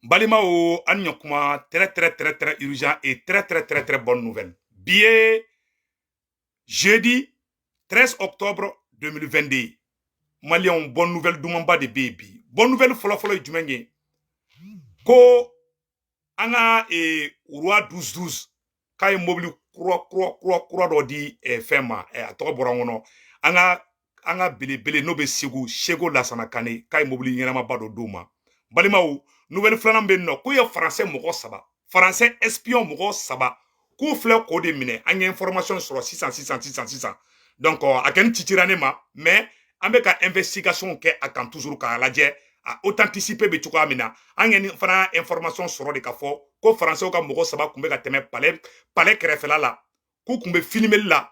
Balimaw, an ɲɔkuma, très très très très urgent et très très très très bonne nouvelle. Bi ye jeudi 13 octobre 2022. Maliyɛnw, bonne nouvelle dumanba de bɛ yen bi. Bonne nouvelle fɔlɔfɔlɔ ye jumɛn ye? Ko an ka roi 12 12 k'a ye mobili kura kura kura kura dɔ di fɛn ma, a tɔgɔ bɔra n kɔnɔ, an ka belebele n'o bɛ Segu, Seko Lasana Kane, k'a ye mobili ɲɛnamaba dɔ d'u ma. Balimaw, nouvelle filanan bɛ yen nɔ, k'u ye faransɛ mɔgɔ saba, faransɛ espion mɔgɔ saba, k'u filɛ k'o de minɛ. An ye information sɔrɔ sisan sisan sisan sisan. Donc a kɛni cicira ne ma, mais an bɛ ka investigation kɛ a kan toujours k'a lajɛ a authenticité bɛ cogoya min na. An ye fana information sɔrɔ de k'a fɔ ko faransɛw ka mɔgɔ saba tun bɛ ka tɛmɛ palais kɛrɛfɛla la, k'u tun bɛ filmeli la,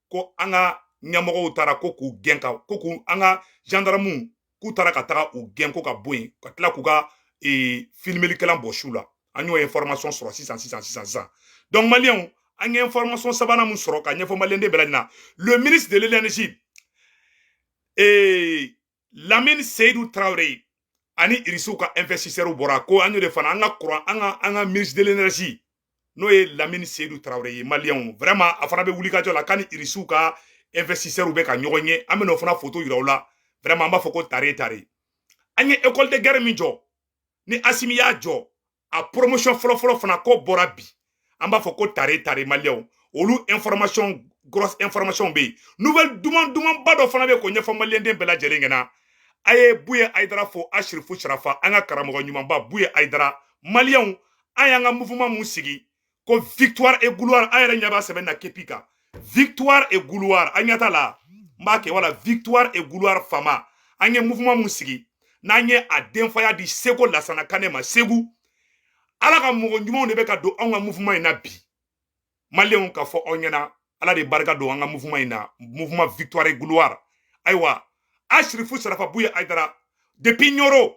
ko an ka ɲɛmɔgɔw taara ko k'u gɛn, ka ko k'u an ka gendarmew k'u taara ka taga u gɛn ko ka bɔ yen, ka tila k'u ka filmelikɛlan bɔ su la. An y'o information sɔrɔ sisan sisan sisan sisan. Donc maliyɛnw, an ye information sabanan mun sɔrɔ ka ɲɛfɔ maliyɛnden bɛɛ lajɛlen na, le ministre de l'Énergie Lamine Seydou Traoré ani irisiw ka investisseurs bɔra ko an y'o de fana an ka courant, an ka ministre de l'Énergie, n'o ye Lamine Seydou Traoré ye. Maliyɛnw, vraiment a fana bɛ wulikajɔ la k'a ni irisiw ka investisseurs bɛ ka ɲɔgɔn ye. An bɛna o fana photo yira u la. Vraiment, an b'a fɔ ko tare tare. An ye école de guerre min jɔ ni Asimi y'a jɔ, a promotion fɔlɔfɔlɔ fana ko bɔra bi. An b'a fɔ ko tare tare. Maliyɛnw, olu information, grosse information bɛ yen. Nouvelle duman dumanba dɔ fana bɛ k'o ɲɛfɔ maliyɛnden bɛɛ lajɛlen ɲɛna. A ye Buye Ayidara fo, Asirifu Sarafa, an ka karamɔgɔ ɲumanba Buye Ayidara. Maliyɛnw, an y'an ka mouvement mun sigi ko Victoire et Gloire, an yɛrɛ ɲɛ b'a sɛbɛn na képi kan, Victoire et Gloire. An ɲɛ t'a la, n b'a kɛ wala, Victoire et Gloire Fama. An ye mouvement mun sigi n'an ye a denfaya di Seko Lasana Kane ma Segu, Ala ka mɔgɔ ɲumanw de bɛ ka don anw ka mouvement in na bi. Maliyɛnw, ka fɔ aw ɲɛna, Ala de barika don an ka mouvement in na, mouvement Victoire et Gloire. Ayiwa, Asirifu Sarafa Buye Ayidara depuis Ɲɔrɔ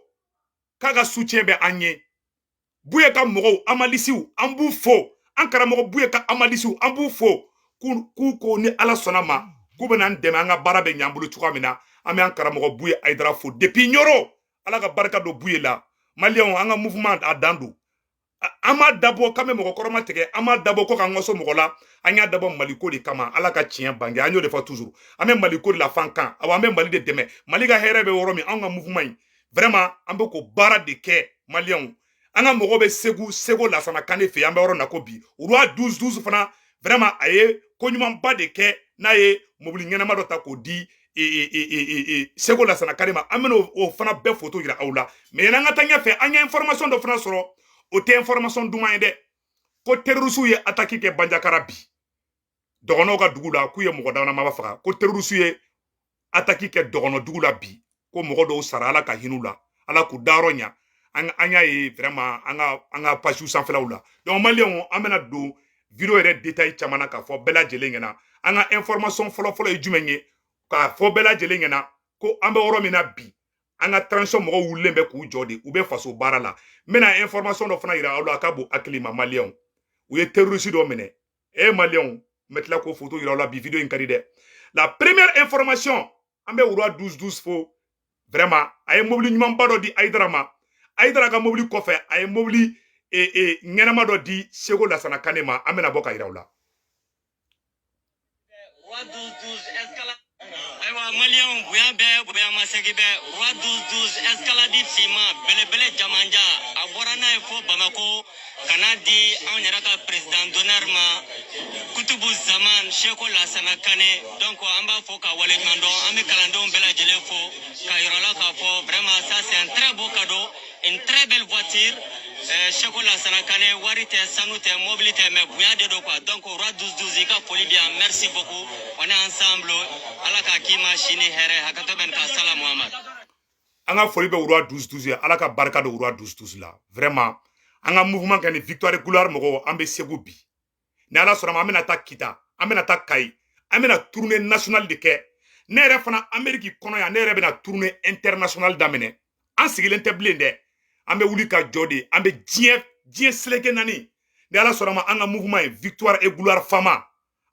k'a ka soutien bɛ an ye. Buye ka mɔgɔw, amalisiw, an b'u fo. An karamɔgɔ Buye ka amalisiw, an b'u fo k'u ko ni Ala sɔnna ma k'u bɛna an dɛmɛ, an ka baara bɛ ɲɛ an bolo cogoya min na. An bɛ an karamɔgɔ Buye Ayidara fo depuis Ɲɔrɔ. Ala ka barika don Buye la. Maliyɛnw, an ka mouvement a dan don. An m'a dabɔ k'an bɛ mɔgɔ kɔrɔma tigɛ, an m'a dabɔ ko k'an ŋɔsɔ mɔgɔ la. An y'a dabɔ Maliko de kama. Ala ka tiɲɛ bange, an y'o de fɔ toujours. An bɛ Maliko de la fan kan. Awa, an bɛ Mali de dɛmɛ. Mali ka hɛrɛ bɛ yɔrɔ min, anw ka mouvement in, vraiment an bɛ k'o baara de kɛ. Maliyɛnw, an ka mɔgɔw bɛ Segu, Seko Lasana Kane fɛ yen. An bɛ yɔrɔ na ko bi, roi 12 12 fana, vraiment a ye ko ɲumanba de kɛ n'a ye mobili ɲɛnama dɔ ta k'o di Seko Lasana Kane ma. An bɛna o fana bɛɛ photo yira aw la. Mais yan'an ka taa ɲɛfɛ, an ye information dɔ fana sɔrɔ, o tɛ information duman ye dɛ, ko terroriste ye attaque kɛ Banjakara bi, dɔgɔnɔw ka dugu la, k'u ye mɔgɔ dama faga. Ko terroriste ye attaque kɛ dɔgɔnɔ dugu la bi, ko mɔgɔ dɔw sara. Ala ka hin'u la, Ala k'u dayɔrɔ ɲa. An y'a ye vraiment an ka page sanfɛlaw la. Donc maliyɛnw, an bɛna don vidéo yɛrɛ détail caman na k'a fɔ bɛɛ lajɛlen ɲɛna. An ka information fɔlɔfɔlɔ ye jumɛn ye? K'a fɔ bɛɛ lajɛlen ɲɛna ko an bɛ yɔrɔ min na bi, an ka transition mɔgɔw wulilen bɛ k'u jɔ de, u bɛ faso baara la. N bɛna information dɔ fana yira aw la a ka bon hakili ma. Maliyɛnw, u ye terroriste dɔ minɛ. E maliyɛnw, n bɛ tila k'o photo yira aw la bi. Vidéo in ka di dɛ. La première information, an bɛ roi 12 12 fo. Vraiment a ye mobili ɲumanba dɔ di Ayidara ma. Ayidara ka mobili kɔfɛ, a ye mobili ɲɛnama dɔ di Seko Lasana Kane ma. An bɛna bɔ ka yira u la. Roi 12 12 escalade. Ayiwa maliyɛnw, bonya bɛɛ, bonya masegi bɛɛ. Roi 12 12 escalade finman belebele jamanja, a bɔra n'a ye fo Bamako ka n'a di anw yɛrɛ ka président d'honneur ma, Kutubu Zaman Seko Lasana Kane. Donc an b'a fɔ ka waleɲuman dɔn. An bɛ kalandenw bɛɛ lajɛlen fo ka yɔrɔ la k'a fɔ vraiment ça, c'est un très beau cadeau, une très belle voiture. Seko Lasana Kane, wari tɛ, sanu tɛ, mobili tɛ, mais bonya de don quoi. Donc roi 12 12, i ka foli bi yan. Merci beaucoup, on est ensemble. Ala k'a k'i ma sini hɛrɛ hakɛto bɛ nin ka sala Muhamad. An ka foli bɛ roi 12 12 ye. Ala ka barika don roi 12 12 la. Vraiment an ka mouvement kɛ ni Victoire Gloire mɔgɔw, an bɛ Segu bi. Ni Ala sɔnna ma, an bɛna taa Kita, an bɛna taa Kayi, an bɛna tournée nationale de kɛ. Ne yɛrɛ fana, Amérique kɔnɔ yan, ne yɛrɛ bɛna tournée internationale daminɛ. An sigilen tɛ bilen dɛ, an bɛ wuli ka jɔ de. An bɛ diɲɛ seleke naani. Ni Ala sɔnna ma, an ka mouvement ye Victoire et Gloire Fama,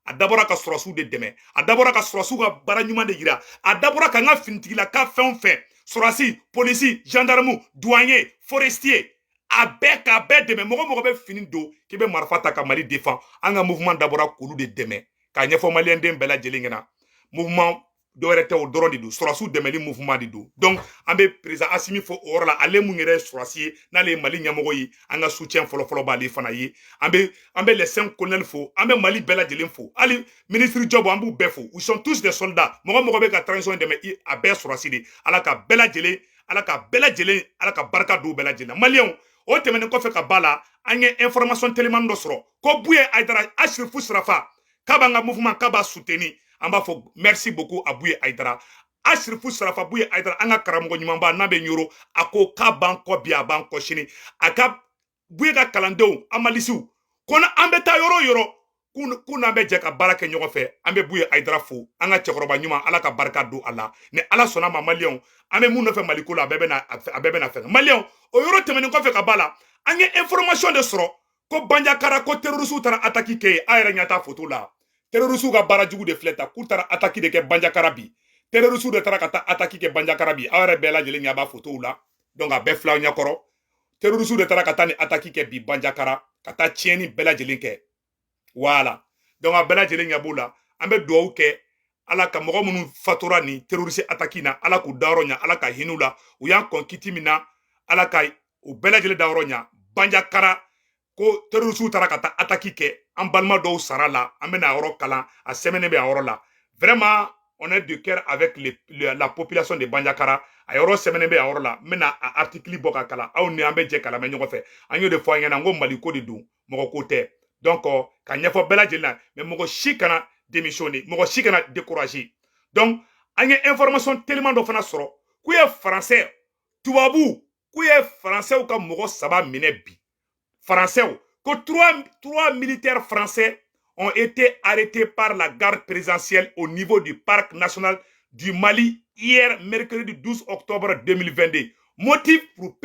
a dabɔra ka sɔrɔsiw de dɛmɛ, a dabɔra ka sɔrɔsiw ka baara ɲuman de yira, a dabɔra ka n ka finitigilaka fɛn o fɛn, sɔrɔsi, polisi, gendarme, douanier, forestier, A bɛɛ k'a bɛɛ dɛmɛ. Mɔgɔ mɔgɔ bɛ fini don k'i bɛ marifa ta ka Mali défend, an ka mouvement dabɔra k'olu de dɛmɛ k'a ɲɛfɔ maliyɛnden bɛɛ lajɛlen ɲɛna. Mouvement dɔwɛrɛ tɛ, o dɔrɔn de don, sɔrɔsiw dɛmɛli mouvement de don. Donc an bɛ président Assimi fo o yɔrɔ la, ale mun yɛrɛ ye sɔrɔsi ye, n'ale ye Mali ɲɛmɔgɔ ye, an ka soutien fɔlɔfɔlɔ b'ale fana ye. An bɛ les 5 colonels fo, an bɛ Mali bɛɛ lajɛlen fo, hali ministre Diop, an b'u bɛɛ fo. Ils sont tous des soldats. Mɔgɔ mɔgɔ bɛ ka transition dɛmɛ, a bɛɛ sɔrɔsi de. Ala ka bɛɛ lajɛlen, Ala ka bɛɛ lajɛlen, Ala ka barika don bɛɛ lajɛlen na. Maliyɛnw, o tɛmɛnen kɔfɛ ka ba la, an ye information telimani dɔ sɔrɔ ko Buye Hayidara Asirifu Sirafa k'a b'an ka mouvement, k'a b'a soutenir. An b'a fɔ merci beaucoup à Buye Hayidara Asirifu Sarafa. Buye Hayidara, an ka karamɔgɔ ɲumanba n'a bɛ Ɲoro, a ko k'a b'an kɔ bi, a b'an kɔ sini. A ka Buye ka kalandenw amalisiw ko an bɛ taa yɔrɔ o yɔrɔ, k'u n'an bɛ jɛ ka baara kɛ ɲɔgɔn fɛ. An bɛ Buye Hayidara fo, an ka cɛkɔrɔba ɲuman, Ala ka barika don a la. Ni Ala sɔnna ma, maliyɛnw, an bɛ mun nɔfɛ Maliko la, a bɛɛ bɛ a bɛɛ bɛna fɛn. Maliyɛnw, o yɔrɔ tɛmɛnen kɔfɛ ka ba la, an ye information de sɔrɔ ko Banjakara, ko terroriste taara attaque kɛ yen. A yɛrɛ ɲɛ t'a photo la, terroriste ka baara jugu de filɛ ta, k'u taara attaque de kɛ Banjakara bi. Terroriste de taara ka taa attaque kɛ Banjakara bi. Aw yɛrɛ bɛɛ lajɛlen ɲɛ b'a photo la, donc a bɛɛ filɛ aw ɲɛkɔrɔ. Terroriste de taara ka taa ni attaque kɛ bi Banjakara, ka taa tiɲɛni bɛɛ lajɛlen kɛ. Voilà, donc a bɛɛ lajɛlen ɲɛ b'o la. An bɛ dugawu kɛ, Ala ka mɔgɔ minnu fatura ni terroriste attaque na, Ala k'u dayɔrɔ ɲa, Ala ka hinɛ u la. U y'an kɔn kiti min na, Ala ka u bɛɛ lajɛlen dayɔrɔ ɲa. Banjakara, ko terroriste taara ka taa attaque kɛ, an balima dɔw sara la. An bɛna a yɔrɔ kalan, a sɛbɛnnen bɛ a yɔrɔ la. Vraiment, on est de cœur avec la population de Banjakara. A yɔrɔ sɛbɛnnen bɛ a yɔrɔ la, n bɛna a article bɔ ka kalan, aw ni an bɛ jɛ kalan ɲɔgɔn fɛ. An y'o de fɔ an ɲɛna, n ko Mali ko de don, mɔgɔ ko tɛ. Donc ka ɲɛfɔ bɛɛ lajɛlen na, mais mɔgɔ si kana démissionner, mɔgɔ si kana décourager. Donc an ye information teliman dɔ fana sɔrɔ k'u ye français tubabu, k'u ye français ka mɔgɔ 3 minɛ bi. Français ko trois militaires français ont été arrêtés par la garde présidentielle au niveau du parc national du Mali hier mercredi 12 octobre 2022. Motif pour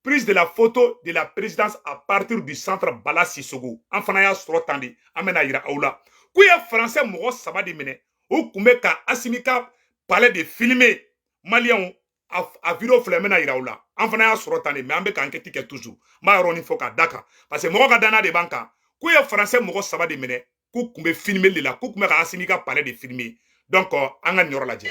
prise de la photo de la présidence à partir du centre Bala Sissoko. An fana y'a sɔrɔ tan de, an bɛna yira aw la. K'u ye français mɔgɔ 3 de minɛ, u tun bɛ ka Assimi ka palais de filmer. Maliyɛnw, a vidéo filɛ, n bɛna yira aw la. An fana y'a sɔrɔ tan de, mais an bɛ ka enquête kɛ toujours. N b'a yɔrɔnin fɔ k'a da kan parce que mɔgɔ ka danaya de b'an kan. K'u ye français mɔgɔ 3 de minɛ, k'u tun bɛ filmer de la, k'u tun bɛ ka Assimi ka palais de filmer. Donc an ka nin yɔrɔ lajɛ.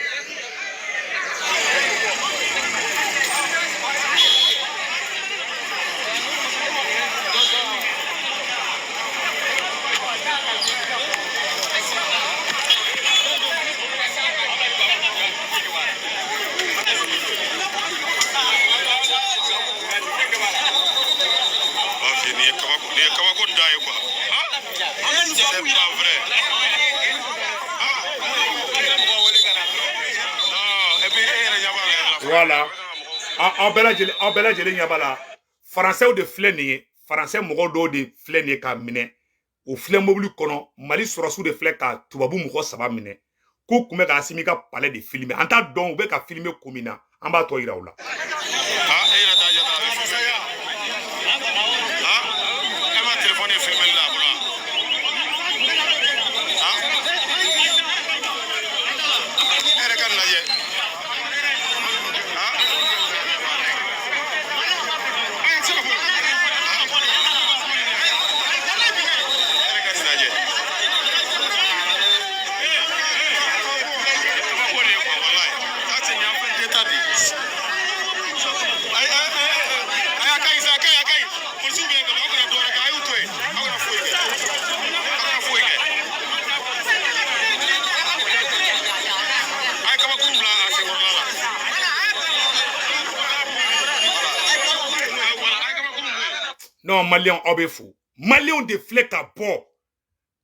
Nin ye kabako da ye quoi. C'est pas vrai. Non, et puis e yɛrɛ ɲɛ b'a la yɛrɛ la. Voilà, aw bɛɛ lajɛlen, aw bɛɛ lajɛlen ɲɛ b'a la, faransɛw de filɛ nin ye, faransɛ mɔgɔ dɔw de filɛ nin ye k'a minɛ, o filɛ mobili kɔnɔ. Mali sɔrɔsiw de filɛ ka tubabu mɔgɔ 3 minɛ, k'u kun bɛ ka Assimi ka palais de filmer. An t'a dɔn u bɛ ka filmer kun min na, an b'a tɔ yira u la. Ah, e yɛrɛ t'a jate, a bɛ filmer kɛ. Ah, e ma téléphone ye filmer la a bolo wa? Ah, e yɛrɛ ka nin lajɛ. Ah, a tɛ se ka fɔ. Ah, e yɛrɛ ka nin lajɛ. Kabako de ye quoi, walayi. Ça c'est un affaire d'état de. Ayi, ayi, ayi, ayi, a ka ɲi sa, a ka ɲi, a ka ɲi. Polisiw bɛ yen ka ban, aw kana dɔwɛrɛ kɛ, a y'u to yen. Aw kana foyi kɛ. Aw kana foyi kɛ. A ye kabakurun bila a senkɔrɔla la. Voilà, a ye kabakurun bɔ yen. Non, maliyɛnw, aw bɛ fo. Maliyɛnw de filɛ ka bɔ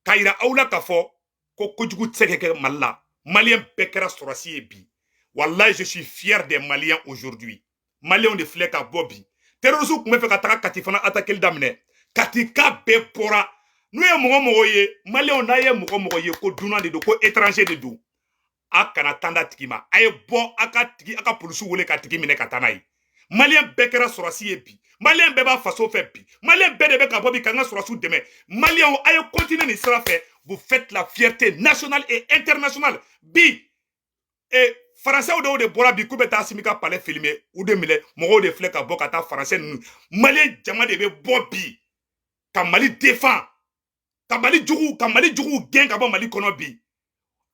ka yira aw la k'a fɔ ko kojugu tɛ se ka kɛ Mali la. Maliyɛn bɛɛ kɛra sɔrɔsi ye bi. Wallahi, je suis fier des Maliens aujourd'hui. Maliyɛnw de filɛ ka bɔ bi. Terroriste tun bɛ fɛ ka taga Kati fana attaquer daminɛ, Kati ka bɛɛ bɔra. N'u ye mɔgɔ mɔgɔ ye, maliyɛnw, n'a ye mɔgɔ mɔgɔ ye ko dunan de don, ko étranger de don, a kana tan da tigi ma. A ye bɔ, a ka tigi, a ka polisiw wele ka tigi minɛ ka taa n'a ye. Maliyɛn bɛɛ kɛra sɔrɔsi ye bi. Maliyɛn bɛɛ b'a faso fɛ bi. Maliyɛn bɛɛ de bɛ ka bɔ bi k'an ka sɔrɔsiw dɛmɛ. Maliyɛnw, a ye continuer nin sira fɛ. Vous faites la fierté nationale et internationale bi. Et Faransɛw dɔw de bɔra bi k'u bɛ taa Assimi ka palais filmer, u de minɛ. Mɔgɔw de filɛ ka bɔ ka taa faransɛ ninnu. Maliyɛn jama de bɛ bɔ bi ka Mali défend, ka Mali juguw gɛn ka bɔ Mali kɔnɔ bi.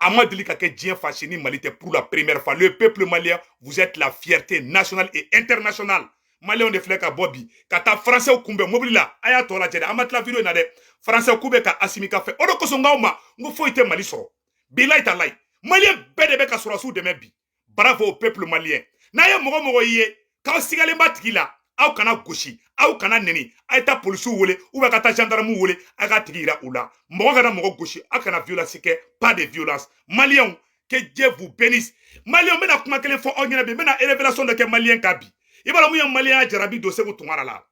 A ma deli ka kɛ diɲɛ fan si ni Mali tɛ. Pour la première fois, le peuple malien, vous êtes la fierté nationale et internationale. Maliyɛnw de filɛ ka bɔ bi ka taa faransɛw kunbɛn mobili la. A y'a tɔ lajɛ dɛ, an ma tila vidéo in na dɛ. Faransɛw k'u bɛ ka Assimi ka fɛ, o de kosɔn n k'aw ma n ko foyi tɛ Mali sɔrɔ. Bilayi talayi, maliyɛn bɛɛ de bɛ ka sɔrɔsiw dɛmɛ bi. Bravo au peuple malien. N'a ye mɔgɔ mɔgɔ ye k'aw sigalen b'a tigi la, aw kana gosi, aw kana neni, a ye taa polisiw wele ou bien ka taa gendarmew wele, a k'a tigi yira u la. Mɔgɔ kana mɔgɔ gosi, aw kana violence kɛ, pas de violence. Maliyɛnw, que Dieu vous bénisse. Maliyɛnw, n bɛna kuma kelen fɔ aw ɲɛna bi, n bɛna révélation dɔ kɛ maliyɛn kan bi. I b'a dɔn mun ye maliyɛnya jarabi don Segu Tunkara la?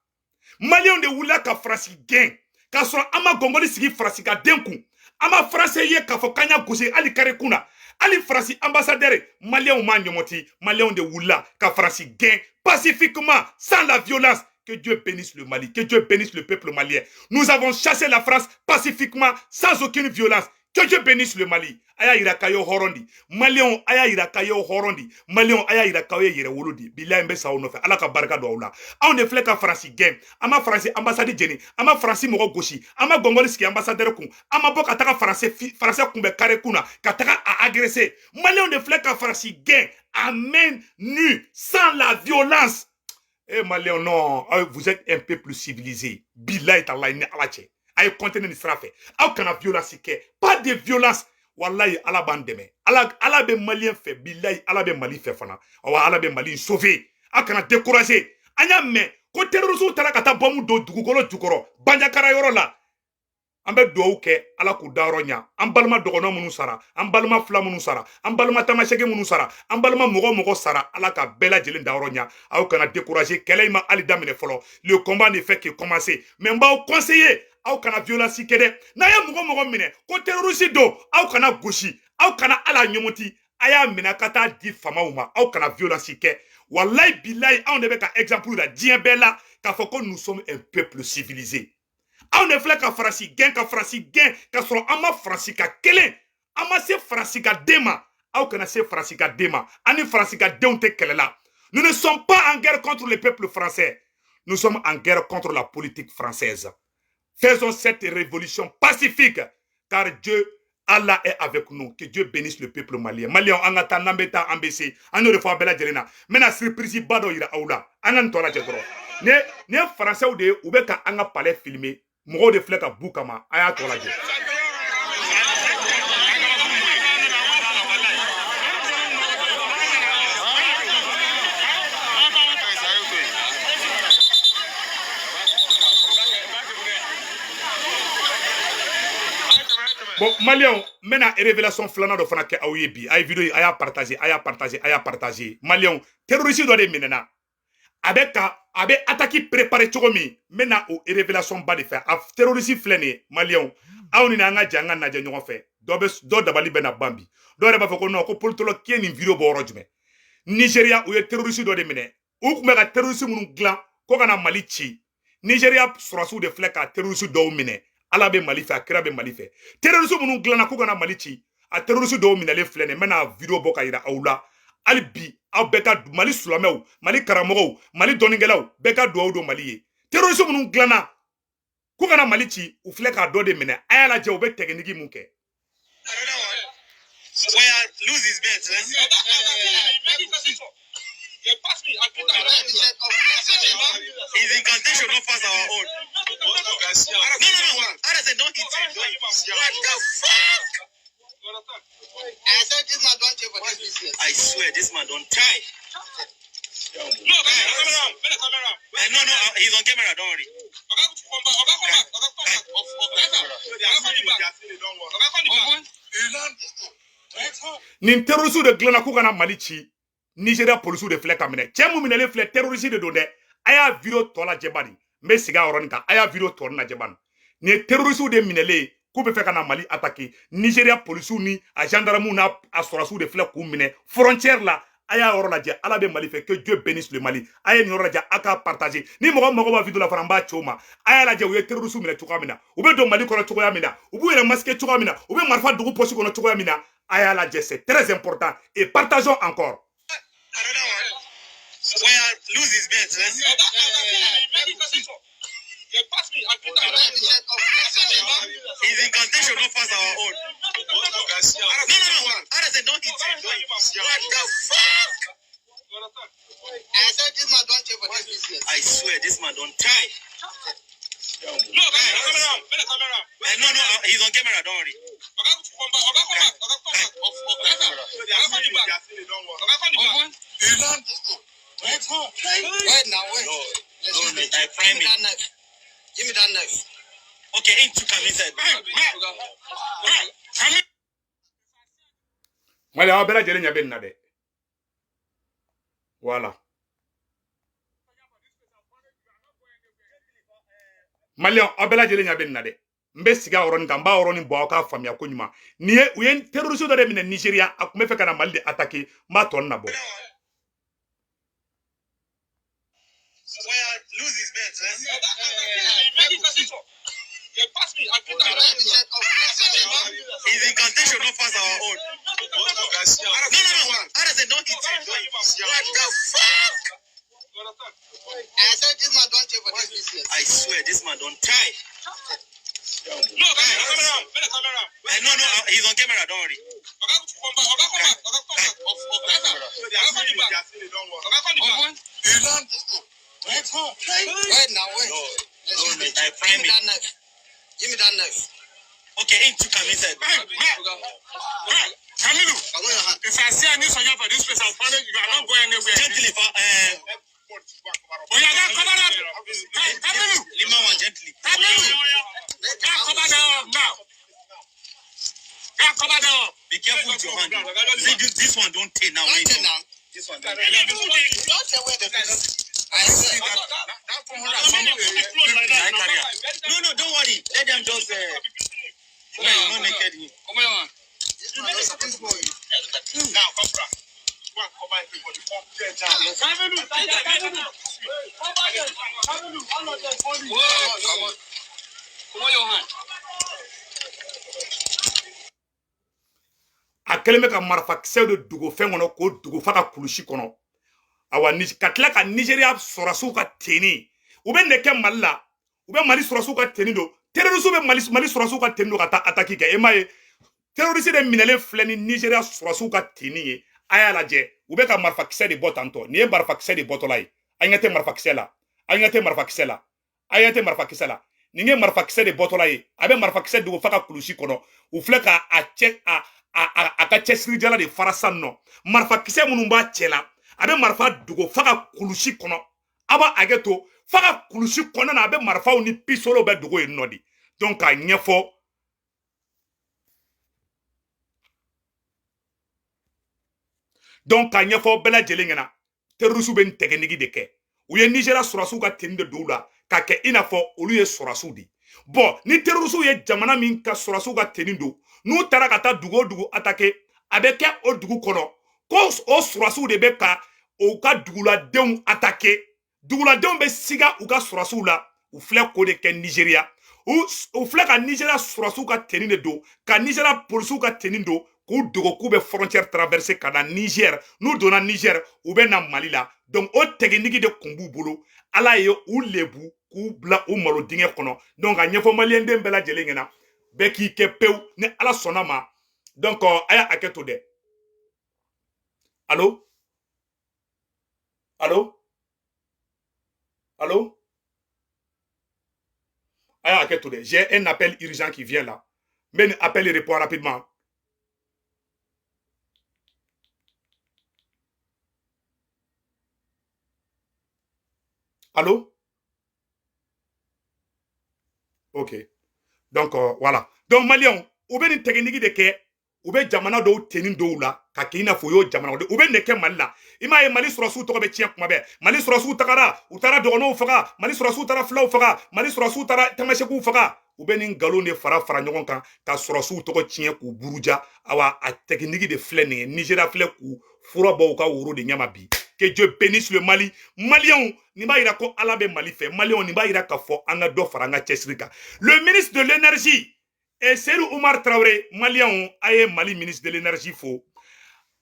Maliyɛnw de wulila ka Faransi gɛn k'a sɔrɔ an ma gɔngɔli sigi Faransi ka den kun, an ma faransɛ ye k'a fɔ k'an y'a gosi hali kari kun na, hali Faransi ambassadeur, maliyɛnw m'a ɲɔmɔti. Maliyɛnw de wulila ka Faransi gɛn pacifiquement, sans la violence. Que Dieu bénisse le Mali, que Dieu bénisse le peuple malien. Nous avons chassé la France pacifiquement, sans aucune violence. Que Dieu bénisse le Mali. A y'a yira k'a ye hɔrɔn di. Maliyɛnw, a y'a yira k'a ye hɔrɔn di. Maliyɛnw, a y'a yira k'aw ye yɛrɛwolo di. Bilayi, n bɛ sa aw nɔfɛ. Ala ka barika don aw la. Anw de filɛ ka Faransi gɛn. An ma Faransi ambassade jeni, an ma Faransi mɔgɔ gosi, an ma gɔngɔli sigi ambassadeur kun, an ma bɔ ka taga Faransi Faransɛ kunbɛn carré kun na ka taga a agresser. Maliyɛnw de filɛ ka Faransi gɛn à main nue, sans la violence. Eh Maliyɛnw, non, vous êtes un peu plus civilisé. Bilayi talayi, ni Ala cɛ. A ye continuer nin sira fɛ. Aw kana violence kɛ. Pas de violence. Wallahi, Ala b'an dɛmɛ. Ala, Ala bɛ Maliyɛn fɛ. Bilayi, Ala bɛ Mali fɛ fana. Awa, Ala bɛ Mali sauver. Aw kana décourager. An y'a mɛn ko terroristes taara ka taa bombe don dugukolo jukɔrɔ Banjakara yɔrɔ la. An bɛ dugawu kɛ, Ala k'u dayɔrɔ ɲa. An balima dɔgɔnɔ minnu sara, an balima fila minnu sara, an balima tamasɛki minnu sara, an balima mɔgɔ mɔgɔ sara, Ala ka bɛɛ lajɛlen dayɔrɔ ɲa. Aw kana décourager. Kɛlɛ in ma hali daminɛ fɔlɔ. Le combat ne fait que commencer. Mais n b'aw conseiller, aw kana violence kɛ dɛ. N'a ye mɔgɔ mɔgɔ minɛ ko terroriste don, aw kana gosi, aw kana ala ɲɔmɔti, a y'a minɛ ka taa di famaw ma. Aw kana violence kɛ. Wallahi bilahi, anw de bɛ ka exemple la diɲɛ bɛɛ la k'a fɔ ko nous sommes un peuple civilisé. Anw de filɛ ka Faransi gɛn, ka Faransi gɛn k'a sɔrɔ an ma Faransi ka kelen, an ma se Faransi ka den ma. Aw kana se Faransi ka den ma. An ni Faransi ka denw tɛ kɛlɛ la. Nous ne sommes pas en guerre contre le peuple français, nous sommes en guerre contre la politique française. Faisons cette révolution pacifique, car Dieu, Allah est avec nous. Que Dieu bénisse le peuple malien. Malien, an ka taa, n'an bɛ taa, an bɛ se. An y'o de fɔ a bɛɛ lajɛlen na. N bɛna surprise ba dɔ yira aw la. An ka nin tɔ lajɛ dɔrɔn. Nin ye faransɛw de ye, u bɛ ka an ka palais filmer. Mɔgɔw de filɛ ka b'u kama. A y'a tɔ lajɛ. Bon, maliyɛnw, n bɛna révélation filanan dɔ fana kɛ aw ye bi. A ye vidéo, a y'a partager, a y'a partager, a y'a partager. Maliyɛnw, terroriste dɔ de minɛna. A bɛ attaque préparer cogo min, n bɛna o révélation ba de fɛ. A terroriste filɛ nin ye, maliyɛnw. Aw ni an ka jɛ an ka lajɛ ɲɔgɔn fɛ. Dɔ bɛ dɔ dabali bɛ na ban bi. Dɔw yɛrɛ b'a fɔ ko non, ko politologue k'i ye nin vidéo bɔ yɔrɔ jumɛn? Nigéria, u ye terroriste dɔ de minɛ. U tun bɛ ka terroriste minnu dilan ko ka na Mali ci. Nigéria sɔrɔsiw de filɛ ka terroriste dɔw minɛ. Ala bɛ Mali fɛ, a kira bɛ Mali fɛ. Terroriste minnu dilanna k'u kana Mali ci, a terroriste dɔw minɛlen filɛ nin ye. N bɛna vidéo bɔ ka yira aw la. Hali bi, aw bɛɛ ka Mali silamɛw, Mali karamɔgɔw, Mali dɔnnikɛlaw bɛɛ ka dugawu don Mali ye. Terroriste minnu dilanna k'u kana Mali ci, u filɛ k'a dɔ de minɛ. A y'a lajɛ, u bɛ technique mun kɛ. Lose his belt. Let's see. His incantation not pass our own. No. I said don't hit him. What the fuck? I said this man don't take for this business. I swear this man don't try. No, camera. No, he's on camera. Don't worry. Nin terroriste de dilanna k'u kana Mali ci. Nigéria polisiw de filɛ ka minɛ. Cɛ mun minɛlen filɛ, terroriste de don dɛ. A y'a vidéo tɔ lajɛ bani. N bɛ segin a yɔrɔnin kan. A y'a vidéo tɔ lajɛ bani. Nin ye terroriste de minɛlen ye k'u bɛ fɛ ka na Mali attaquer. Nigéria polisiw ni a gendarmew n'a a sɔrɔsiw de filɛ k'u minɛ frontière la. A y'a yɔrɔ lajɛ. Ala bɛ Mali fɛ. Que Dieu bénisse le Mali. A ye nin yɔrɔ lajɛ, a k'a partager. Ni mɔgɔ mago b'a vidéo la fana, n b'a ci o ma. A y'a lajɛ, u ye terroriste minɛ cogoya min na, u bɛ don Mali kɔnɔ cogoya min na, u b'u yɛrɛ masquer cogoya min na, u bɛ marifa dugu poche kɔnɔ cogoya min na. A y'a lajɛ, c'est très important et partageons encore. Another one. Well, lose his bet. His incantation not pass our own. No, no, no. Others don't hit him. What the fuck? I said this man don't take for this business. I swear this man don't try. No, no, he's on camera, don't worry. Wait now, wait. No, Excuse no, me. I Give prime me it. that knife. Give me that knife. Okay, ain't you come inside. Mali aw bɛɛ lajɛlen ɲɛ bɛ nin na dɛ. Voilà. Maliyɛn aw bɛɛ lajɛlen ɲɛ bɛ nin na dɛ. N bɛ sigi a yɔrɔnin kan, n b'a yɔrɔnin bɔ aw k'a faamuya ko ɲuman. Nin ye u ye terroriste dɔ de minɛ Nigéria, a tun bɛ fɛ ka na Mali de attaquer, n b'a tɔ nabɔ. Well, lose his bet. His incantation not pass our own. No, no, no. Others don't hit him. What the fuck? I said this man don't take for this business. I swear this man don't try. No, no, he's on camera, don't worry. Wait now, wait. No, Excuse no, me. I Give prime me it. that knife. Give me that knife. Okay, ain't you come inside. I want your hand. If I see any soldier for this place, I'll punish you. I'm not going anywhere. Gently, Oh, yeah, that cover up. Hey, Kamilu, Lima one, gently. Kamilu, that cover that up now. That cover that up. Be careful with your hand. See, this one don't take now. Don't Wait, take now. This one don't. Don't take where the business. I swear. That 400 something, I carry. No, no, don't worry. Let them just. So that you not naked here. This man don't this boy. A kɛlen bɛ ka marifakisɛw de dogo fɛn kɔnɔ k'o dogo f'a ka kulusi kɔnɔ. Awa ka tila ka Nigéria sɔrɔsiw ka tenue, u bɛ nin de kɛ Mali la, u bɛ Mali sɔrɔsiw ka tenue don, terroriste bɛ Mali sɔrɔsiw ka tenue don ka taa attaque kɛ. E m'a ye terroriste de minɛlen filɛ ni Nigéria sɔrɔsiw ka tenue ye. A y'a lajɛ, u bɛ ka marifakisɛ de bɔ tantɔ. Nin ye marifakisɛ de bɔtɔla ye. A ɲɛ tɛ marifakisɛ la, a ɲɛ tɛ marifakisɛ la, a ɲɛ tɛ marifakisɛ la. Nin ye marifakisɛ de bɔtɔla ye. A bɛ marifakisɛ dogo f'a ka kulusi kɔnɔ. U filɛ ka a cɛ a ka cɛsirijala de fara san nɔ. Marifakisɛ minnu b'a cɛ la, a bɛ marifa dogo f'a ka kulusi kɔnɔ. A b'a hakɛ to, f'a ka kulusi kɔnɔna na, a bɛ marifaw ni pisolo bɛɛ dogo yen nɔ de. Donc k'a ɲɛfɔ. Donc k'a ɲɛfɔ bɛɛ lajɛlen ɲɛna, terroriste bɛ nin tɛgɛnigi de kɛ. U ye Nigéria sɔrɔsiw ka tenue de don u la k'a kɛ i n'a fɔ olu ye sɔrɔsiw de ye. Bon, ni terroriste ye jamana min ka sɔrɔsiw ka tenue don, n'u taara ka taa dugu o dugu attaquer, a bɛ kɛ o dugu kɔnɔ ko o sɔrɔsiw de bɛ ka u ka duguladenw attaquer. Duguladenw bɛ siga u ka sɔrɔsiw la. U filɛ k'o de kɛ Nigéria. U filɛ ka Nigéria sɔrɔsiw ka tenue de don, ka Nigéria polisiw ka tenue don, k'u dogo k'u bɛ frontière traverser ka na Niger. N'u donna Niger, u bɛ na Mali la. Donc o technique de kun b'u bolo. Ala ye u lebu k'u bila u malo dingɛ kɔnɔ. Donc a ɲɛfɔ maliyɛnden bɛɛ lajɛlen ɲɛna, bɛɛ k'i kɛ pewu ni Ala sɔnna ma. Donc a y'a hakɛ to dɛ. Allo? Allo? Allo? A y'a hakɛ to dɛ. J'ai un appel urgent qui vient là. Mais appel et répond rapidement. Allô? Ok. Donc, voilà. Donc, Maliens, u bɛ nin technique de kɛ, u bɛ jamana dɔw tenue dɔw la ka kɛ i n'a fɔ u y'o jamana u bɛ nin de kɛ Mali la. I m'a ye Mali sɔrɔsiw tɔgɔ bɛ tiɲɛ kuma bɛɛ. Mali sɔrɔsiw tagara, u taara dɔgɔnɔw faga, Mali sɔrɔsiw taara filaw faga, Mali sɔrɔsiw taara tamasekuw faga. U bɛ nin nkalon de fara fara ɲɔgɔn kan ka sɔrɔsiw tɔgɔ tiɲɛ k'u buruja. Awa a technique de filɛ nin ye. Nigéria filɛ k'u fura bɔ u ka woro de ɲɛma bi. Que Dieu bénisse le Mali. Maliens, nin b'a yira ko Ala bɛ Mali fɛ. Maliens, nin b'a yira k'a fɔ an ka dɔ fara an ka cɛsiri kan. Le ministre de l'énergie, Et Seydou Oumar Traoré, Malien, a ye Mali ministre de l'énergie fo.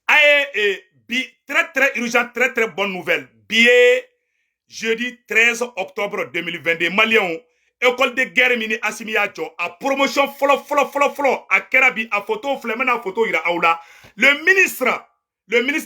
A ye bi très très urgent, très très bonne nouvelle. Bi ye jeudi 13 octobre 2022, Malien, école de guerre min ni Assimi y'a jɔ, a promotion fɔlɔ fɔlɔ fɔlɔ fɔlɔ a kɛra bi. A photo filɛ, n bɛna photo yira aw la. Le ministre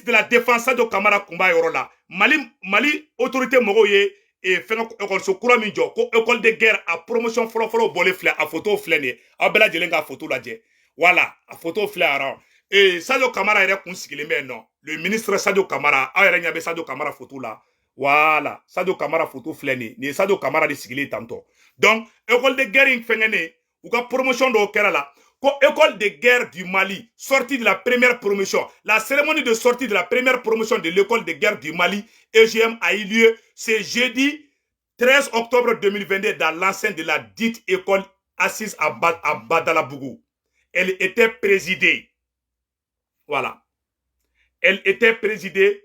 de la défense Sadio Kamara kun b'a yɔrɔ la. Mali autorité mɔgɔw ye fɛngɛ école kura min jɔ ko école de guerre, a promotion fɔlɔ fɔlɔ bɔlen filɛ, a photo filɛ nin ye. Aw bɛɛ lajɛlen ka photo lajɛ. Voilà, a photo filɛ yɔrɔ. Sadio Kamara yɛrɛ kun sigilen bɛ yen nɔ, le ministre Sadio Kamara. Aw yɛrɛ ɲɛ bɛ Sadio Kamara photo la. Voilà, Sadio Kamara photo filɛ nin ye. Nin ye Sadio Kamara de sigilen tantɔ. Donc école de guerre in fɛngɛnen, u ka promotion dɔw kɛra la ko école de guerre du Mali, sortie de la première promotion. La cérémonie de sortie de la première promotion de l'école de guerre du Mali, EGM, a eu lieu ce jeudi 13 octobre 2022 dans l'enceinte de la dite école assise à Badalabougou. Elle était présidée, voilà, elle était présidée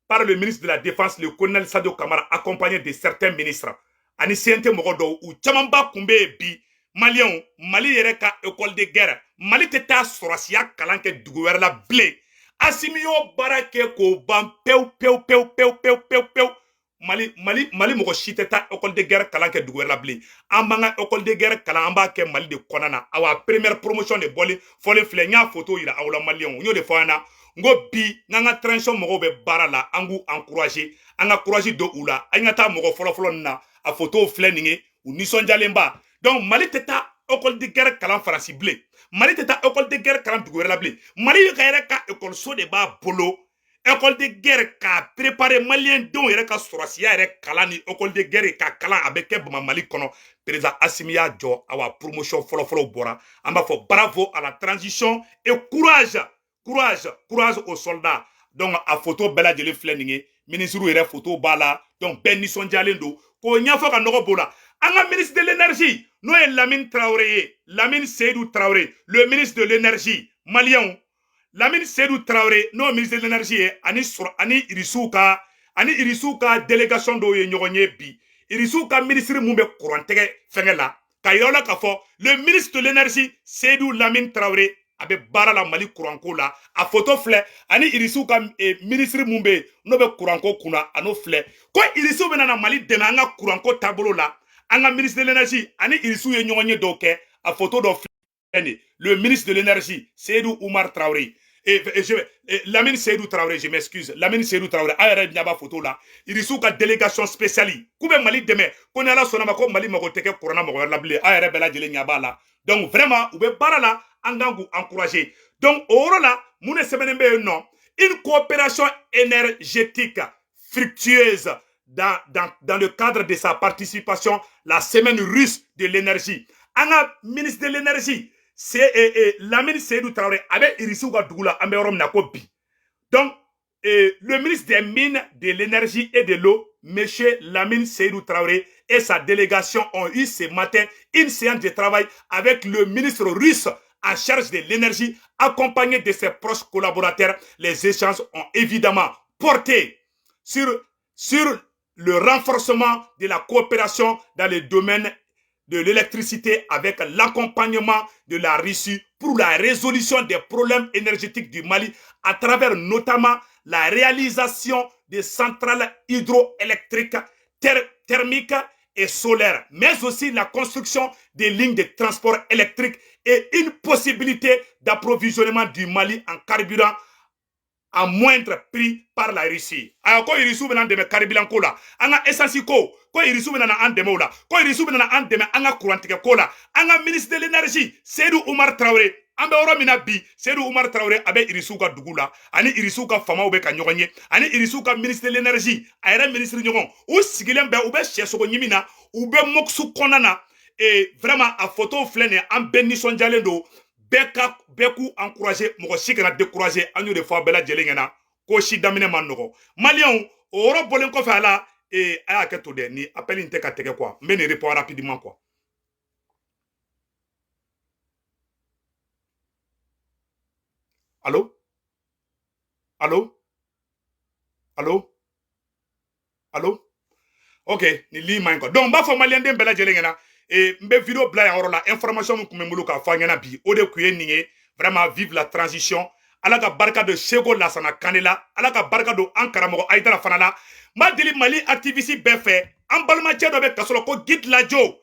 par le ministre de la Défense, le colonel Sadio Kamara, accompagné de certains ministres. Ani CNT mɔgɔ dɔw, u camanba kun bɛ yen bi. Maliyɛnw, Mali yɛrɛ ka école de guerre, Mali tɛ taa sɔrɔsiya kalan kɛ dugu wɛrɛ la bilen. Asimi y'o baara kɛ k'o ban pewu pewu pewu pewu pewu pewu pewu. Mali mɔgɔ si tɛ taa école de guerre kalan kɛ dugu wɛrɛ la bilen. An b'an ka école de guerre kalan, an b'a kɛ Mali de kɔnɔna na. Awa, première promotion de bɔlen fɔlen filɛ, n y'a photo yira aw la. Maliyɛnw, n y'o de fɔ an ɲɛna, n ko bi n'an ka transition mɔgɔw bɛ baara la, an k'u encourager, an ka courage don u la. An ka taa mɔgɔ fɔlɔfɔlɔ nin na, a photo filɛ nin ye, u nisɔndiyalenba. Donc Mali tɛ taa école de guerre kalan Faransi bilen, Mali tɛ taa école de guerre kalan dugu wɛrɛ la bilen. Mali ka yɛrɛ ka école de b'a bolo, école de guerre, k'a préparer maliyɛn denw yɛrɛ ka sɔrɔsiya yɛrɛ kalan ni école de guerre ka kalan, a bɛ kɛ Bama Mali kɔnɔ. Président Assimi y'a jɔ, awa, promotion fɔlɔfɔlɔ bɔra. An b'a fɔ bravo à la transition et courage, courage, courage aux soldats. Donc a photo bɛɛ lajɛlen filɛ nin ye, ministre yɛrɛ photo b'a la. Donc bɛɛ nisɔndiyalen don k'o ɲɛfɔ ka nɔgɔ b'o la. An ka ministre de l'énergie, n'o ye Lamine Traoré ye, Lamine Seydou Traoré, le ministre de l'énergie malien, Lamine Seydou Traoré, n'o ye ministre de l'énergie ye, ani sɔrɔ ani Irisiw ka délégation dɔw ye ɲɔgɔn ye bi. Irisiw ka ministre mun bɛ kurantigɛ fɛngɛ la, ka yira la k'a fɔ le ministre de l'énergie Seydou Lamine Traoré, a bɛ baara la Mali kuranko la. A photo filɛ, ani Irisiw ka ministre mun bɛ yen n'o bɛ kuranko kunna, a n'o filɛ, ko Irisiw bɛna na Mali dɛmɛ an ka kuranko taabolo la. An ka ministre de l'énergie ani Irisiw ye ɲɔgɔn ye dɔw kɛ, a photo dɔ filɛ nin, le ministre de l'énergie Seydou Oumar Traoré et Lamine Seydou Traoré, je m'excuse, Lamine Seydou Traoré, a yɛrɛ ɲɛ b'a photo la. Irisiw ka délégation spéciale k'u bɛ Mali dɛmɛ, ko ni Ala sɔnna ma, ko Mali mago tɛ kɛ kuranna mɔgɔ wɛrɛ la bilen. A yɛrɛ bɛɛ lajɛlen ɲɛ b'a la. Donc vraiment, u bɛ baara la, an kan k'u encourager. Donc o yɔrɔ la, mun de sɛbɛnnen bɛ yen nɔ? Une coopération énergétique fructueuse dans le cadre de sa participation la semaine russe de l'énergie. An ka ministre de l'énergie, c'est Lamine Seydou Traoré, a bɛ Irisiw ka dugu la, an bɛ yɔrɔ min na ko bi. Donc le ministre des Mines, de l'énergie et de l'eau, monsieur Lamine Seydou Traoré, et sa délégation ont eu ce matin une séance de travail avec le ministre russe en charge de l'énergie, accompagné de ses proches collaborateurs. Les échanges ont évidemment porté sur le renforcement de la coopération dans le domaine de l'électricité avec l'accompagnement de la Russie pour la résolution des problèmes énergétiques du Mali à travers notamment la réalisation des centrales hydroélectriques, thermiques et solaires, mais aussi la construction des lignes de transport électrique et une possibilité d'approvisionnement du Mali en carburant à moindre prix par la Russie. Ayiwa, ko Irisiw bɛna an dɛmɛ carburant ko la, an ka essence ko, ko Irisiw bɛna an dɛmɛ o la, ko Irisiw bɛna an dɛmɛ an ka kurantigɛ ko la. An ka ministre de l'énergie Seydou Oumar Traoré, an bɛ yɔrɔ min na bi, Seydou Oumar Traoré a bɛ Irisiw ka dugu la, ani Irisiw ka famaw bɛ ka ɲɔgɔn ye, ani Irisiw ka ministre de l'énergie, a yɛrɛ ministre ɲɔgɔn, u sigilen bɛ, u bɛ sɛsogo ɲimi na, u bɛ mɔkusu kɔnɔna na. Et vraiment, a photo filɛ nin ye, an bɛɛ nisɔndiyalen don. Bɛɛ ka bɛɛ k'u encourager, mɔgɔ si kana décourager. An y'o de fɔ a bɛɛ lajɛlen ɲɛna ko si daminɛ man nɔgɔ. Maliyɛnw, o yɔrɔ bɔlen kɔfɛ a la, a y'a kɛ to dɛ, ni appel in tɛ ka tigɛ quoi, n bɛ nin répondre rapidement quoi. Allo, allo, allo, allo. Ok, ni ligne man ɲi quoi. Donc n b'a fɔ maliyɛnden bɛɛ lajɛlen ɲɛna, N bɛ vidéo bila yan yɔrɔ la. Information min tun bɛ n bolo k'a fɔ an ɲɛna bi, o de tun ye nin ye. Vraiment, vive la transition. Ala ka barika don Seko Lasana Kane la, Ala ka barika don an karamɔgɔ Ayidara fana la. N b'a deli Mali activiste bɛɛ fɛ, an balimacɛ dɔ bɛ kaso la ko Guide Lajo,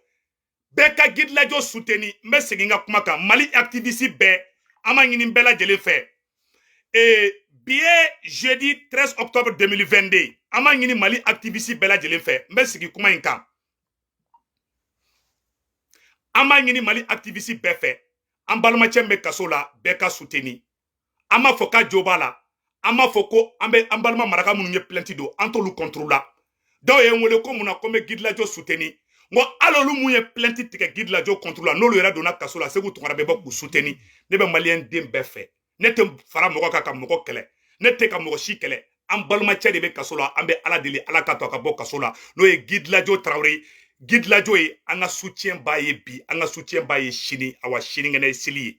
bɛɛ ka Guide Lajo soutenir. N bɛ segin n ka kuma kan, Mali activiste bɛɛ, an b'a ɲini bɛɛ lajɛlen fɛ. Bi ye jeudi 13 octobre 2022. An b'a ɲini Mali activiste bɛɛ lajɛlen fɛ, n bɛ sigi kuma in kan, an b'a ɲini Mali activiste bɛɛ fɛ, an balimacɛ min bɛ kaso la, bɛɛ ka soutenir. An b'a fɔ k'a jo b'a la, an b'a fɔ ko an bɛ an balima maraka minnu ye plainte don, an t'olu contre la. Dɔw ye n wele ko mun na ko n bɛ Guide Lajo soutenir. N ko hali olu mun ye plainte tigɛ Guide Lajo contre la, n'olu yɛrɛ donna kaso la, Segu Tunkara bɛ bɔ k'u soutenir. Ne bɛ maliyɛn den bɛɛ fɛ, ne tɛ fara mɔgɔ kan ka mɔgɔ kɛlɛ, ne tɛ ka mɔgɔ si kɛlɛ. An balimacɛ de bɛ kaso la, an bɛ Ala deli, Ala ka to a ka bɔ kaso la, n'o ye Guide Lajo Tarawele. Guide Lajo ye, an ka soutien b'a ye bi, an ka soutien b'a ye sini, awa sinikɛnɛ ye seli ye.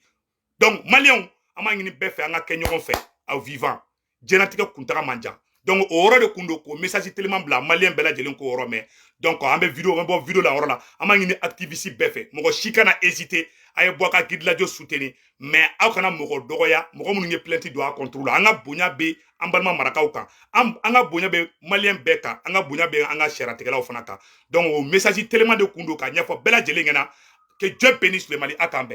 Donc maliyɛnw, an b'a ɲini bɛɛ fɛ, an ka kɛ ɲɔgɔn fɛ aw vivant, diɲɛlatigɛ kuntaga man jan. Donc o yɔrɔ de kun don k'o message teliman bila maliyɛn bɛɛ lajɛlen k'o yɔrɔ mɛn. Donc an bɛ vidéo, an bɛ bɔ vidéo la yɔrɔ la. An b'a ɲini activiste bɛɛ fɛ, mɔgɔ si kana hésiter, a ye bɔ a ka Guide Lajo soutenir, mais aw kana mɔgɔ dɔgɔya, mɔgɔ minnu ye plainte don a contre la. An ka bonya bɛ an balima marakaw kan, an ka bonya bɛ maliyɛn bɛɛ kan, an ka bonya bɛ an ka sariyatigɛlaw fana kan. Donc o message teliman de kun don k'a ɲɛfɔ bɛɛ lajɛlen ɲɛna. Que Dieu bénisse le Mali. A k'an bɛn.